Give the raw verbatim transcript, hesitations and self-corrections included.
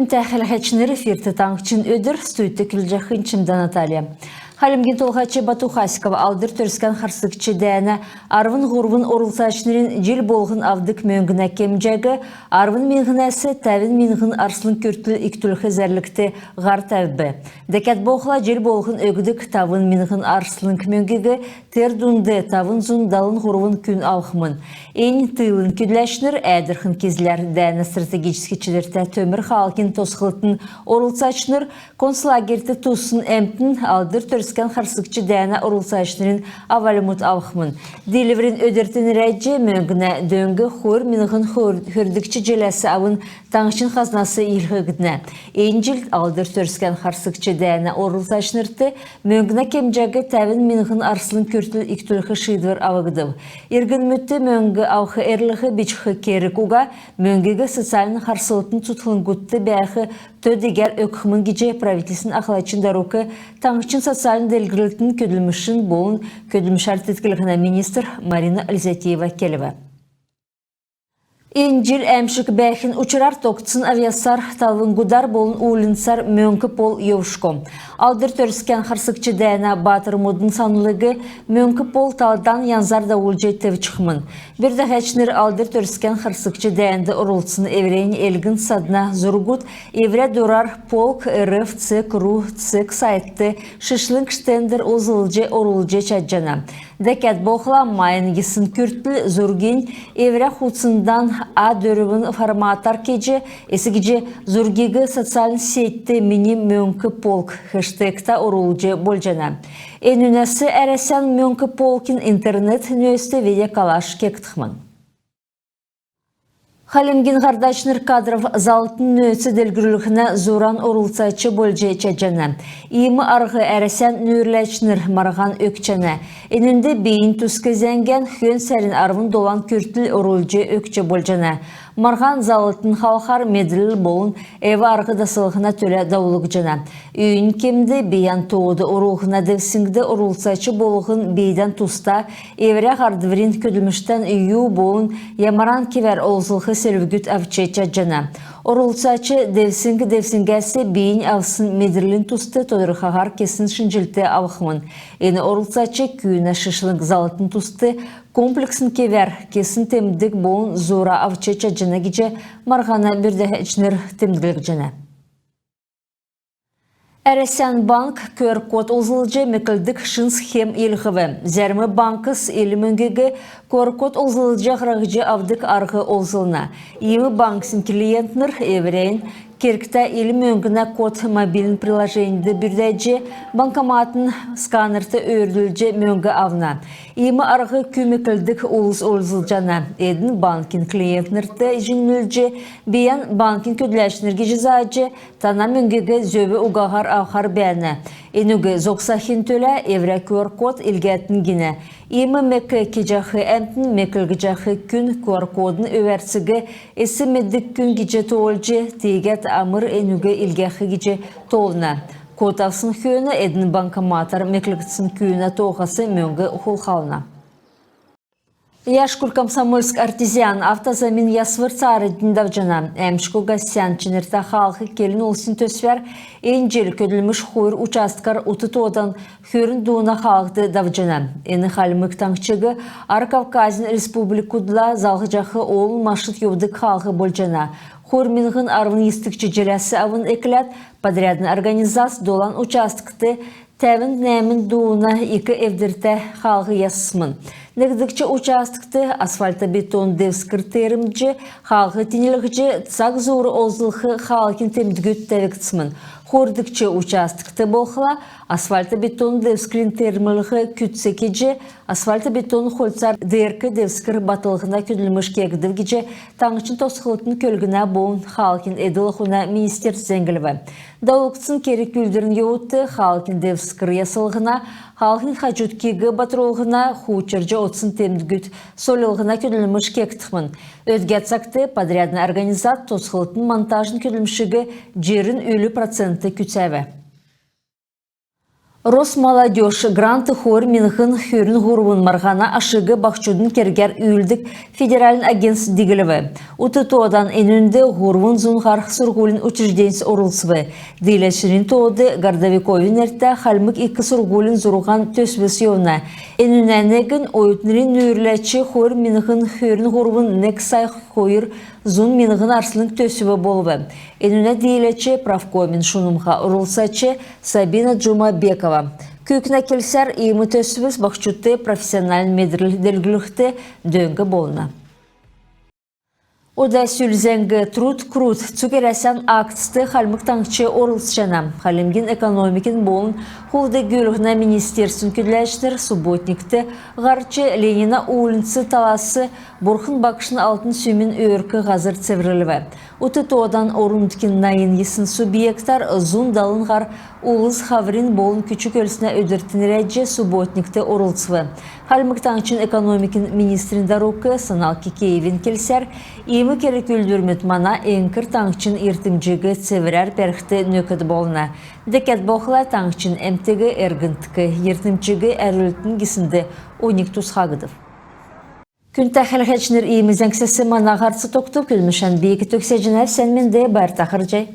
Хәләһәчнр, эфирт «Таңһчин өдр», студьд көдлҗәхнь Чимдә Наталья. Хальмгин Толһач Бату Хасиков Алдр Төрскән харсгч дәәнә арвн һурвн орлцачнрин җил болһн авдг мөңгнә кемҗәг арвн миңһнәс тәвн миңһн арслң күртл икдүлх зәрлгт һар тәвв. Дәкәд болхла җил болһн өгдг тавн миңһн арслң мөңгиг тер дунд тавн зун далн һурвн күн авхмн. Эннь тылын көдләчнр, Әәдрхн — Кизляр дәәнә стратегическ чидлтә төмр хаалһин тосхлтын орлцачнр, концлагерьт туссн әмтн, Алдр Төрскән харсгч дәәнә орлцачнрин авальмуд авхмн. Диилврин өдрт нерәдҗ мөңгнә дөң хойр миңһн хөрдгч җиләс авн таңһчин хазнас йилһгднә. Эн җил Алдр Төрскән харсгч дәәнә орлцачнрт мөңгнә кемҗәг тәвн миңһн арслң күртл икдүлх шиидвр авгдв. Иргнмүдт мөңг авх эрлһ бичх керг уга, мөңгиг социальн харслтын цутхлңгудт бәәх тө-дигәр өгхмн гиҗ правительствин ахлачин дарук, таңһчин социальн делгрлтин, көдлмшин болн көдлмшәр теткллһнә министр Марина Ользятиева келв. Эн җил әәмшг бәәхин учрар тогтсн авъясар, талвңгудар болн уульнцар мөңк пол йовшго. Алдр Төрскән харсгч дәәнә баатрмудын санлиг мөңк пол талдан янзар давулҗ тевчхмн. Бүрдәһәчнр Алдр Төрскән харсгч дәәнд орлцсн эврәннь элгн-садна зургуд эврә дурар полк рф цег ру цег сайтд шишлң штендер олзлҗ орулҗ чадҗана. Дәкәд болхла, майин йисн күртл зургинь эврә хувцндан А дөрвн форматар кеҗ, эс гиҗ зургиг социальн сетьд «Мини мөңк полк» хэштегтә орулҗ болҗана. Энүнәс Әрәсән мөңк полкин интернет-нөөцд видеоколлаж кегдхмн. Хальмгин һардачнр кадров заллтын нөөц делгрүллһнә зуран орлцач болҗ чадҗана. Иим арһ Әрәсән нүүрләчнр марһан өгчәнә. Энүнд бийиннь туск зәңгән хөн сарин арвн долан күртл орулҗ өгч болҗана. Марһан заллтын халхар медрл болн эв-арһ даслһна төлә давулгдҗана. Үүнь кемд бийән тоод орулһна девсңд орлцач болһн бийдән туста эврә һардврин көдлмштән ю болн ямаран кевәр олзлх селвгүд авч чадҗана. Орлцач девсң девсңгәс бийнь авсн медрлин туст тодрхаһар кесн шинҗлт авхмн. Эн орлцач күүнә шишлң заллтын туст комплексн кевәр кесн темдг болн зура авч чадҗана гиҗ марһана бүрдәһәчнр темдглҗәнә. Әрәсән банк QR-код олзлҗ меклдг шин схем йилһв. Зәрм банкс ил мөңгиг QR-код олзлҗ һарһҗ авдг арһ олзлна. Иим банксин клиентнр эврән кергтә ил мөңгнә код мобильн приложеньд бүрдәҗ, банкоматын сканерт өөрдүлҗ мөңг авна. Иим арһ күүг меклдг улс олзлҗана. Эдн банкин клиентнрт җиңнүлҗ, бийән банкин көдләчнр гиҗ зааҗ, тана мөңгиг зөв угаһар авхар бәәнә. Энүг зогсахин төлә эврә QR-код илгәтн гинә. Иим мек кеҗәх әмтн меклгдҗәх күн QR-кодын өвәрциг эс меддг күн гиҗ тоолҗ, тиигәд амр энүг илгәх гиҗ тоолна. Код авсн хөөн эдн банкоматар меклгдсн күүнә тооһас мөңг хулхална. Яшкуль — Комсомольск — Артезиан автозамин ясвр цааранднь давҗана. «Әәмшг уга сән чинртә хаалһ» келн-улсин төсвәр эн җил көдлмш хойр участкар ут тоодан хөрн дууна хаалһд давҗана. Эн Хальмг Таңһчиг Ар Кавказин республикудла залһҗах олн машид йовдг хаалһ болҗана. Хойр миңһн арвн йисдгч җиләс авн экләд подрядн организац долан участкт тәвн нәәмн дууна ик эвдртә хаалһ яссмн. Негдгч участкт асфальтобетон девскр термҗ, хаалһ тинилһҗ, цаг зуур олзлх хаалһин темдгүд тәвгдсмн. Хойрдгч участкт болхла асфальтобетон девскрин термлһ күцц кеҗ, асфальтобетон хольцар деерк девскр батлһна көдлмш кегдв гиҗ таңһчин тосхлтын, көлгнә болн хаалһин эдл-ахун министерств зәңглв. Давулгдсн керг-үүлдврин йовудт хаалһин девскр яслһна, хаалһин хаҗудкиг батрулһна, хуучрҗ одсн темдгүд сольлһна көдлмш кегдхмн. Өдгә цагт подрядн организац тосхлтын монтажн көдлмшиг җирн үлү процент күцәв. «Росмолодёжь. Грант хойр миңһн хөрн һурвн» марһана ашиг баһчудын кергәр үүлддг федеральн агентств диглв. Ут тоодан энүнд һурвн зун һарх сурһулин учрежденьс орлцв. Дииләчнрин тоод Городовиковин нертә Хальмг ик сурһулин зурһан төсвс йовна. Энүнә негнь оютнрин нүүрләч хойр миңһн хөрн һурвн нег сай хойр зун миңһн арслң төсв болв. Энүнә дииләч профкомин шунмһа орлцач Сабина Джумабекова. Күүкнә келсәр, иим төсвс баһчудт профессиональн медрл делгрүлхд дөң болна. Ода сүл зәңг. «Труд крут» цуг Әрәсән акцд Хальмг Таңһч орлцҗана. Хальмгин экономикин болн хулд-гүүлһнә министерствин көдләчнр субботникт һарч, Ленина уульнц талас Бурхн Багшин Алтн сүмин өөрк һазр цеврлв. Ут тоодан орн-нутгин найн йисн субъектәр зун далн һар улс хаврин болн күч-көлснә өдрт нерәдҗ субботникт орлцв. Хальмг Таңһчин экономикин министрин дарук Санал Кикеевин келсәр, иим керг-үүлдврмүд мана эңкр таңһчин йиртмҗиг цеврәр бәрхд нөкд болна. Дәкәд болхла таңһчин әмтиг эргндк, йиртмҗиг әрвллтн гиснд оньг тусхагдв. Күндтә хәләһәчнр, иим зәңгсәс мана һарц тогтв. Көдлмшән би төгсәҗәнәв. Сән менд, байрта харһий.